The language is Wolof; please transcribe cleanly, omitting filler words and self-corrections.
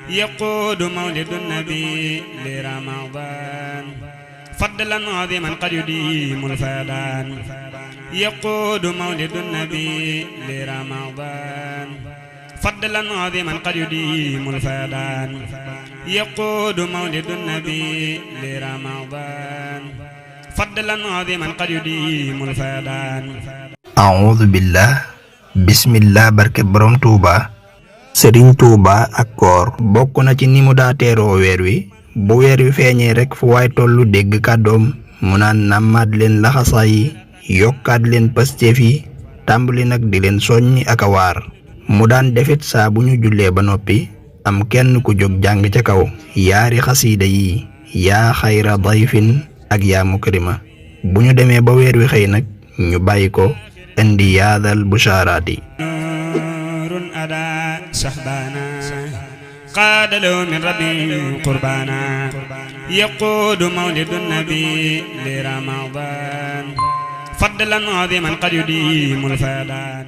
يقود مولد النبي لرمضان فضلا عظيما قد يديم الفدان يقود مولد النبي لرمضان فضلا عظيما قد يديم الفدان يقود مولد النبي لرمضان فضلا عظيما قد يديم الفدان أعوذ بالله بسم الله barke borom Touba Serigne Touba ak koor bokk na ci ni mu daa teeroo weer wi bu weer wi feeñee rek fu waay tollu dégg kàddoom mu naan nammaat leen laxasaay yi yokkaat leen pasteef yi tàmbali nag di leen soññi ak a waar mu daan defit saa bu ñu jullee ba noppi am kenn ku jóg jàng ca kaw yaari xasiida yi yaa xayra dayfin ak yaa mukrima bu ñu demee ba weer wi xëy nag ñu bàyyi ko indi yaadal bushaaraati نور أدا سحبانا قاد له من ربي قربانا يقود مولد النبي لرمضان فضلا عظيما قد يديم الفدان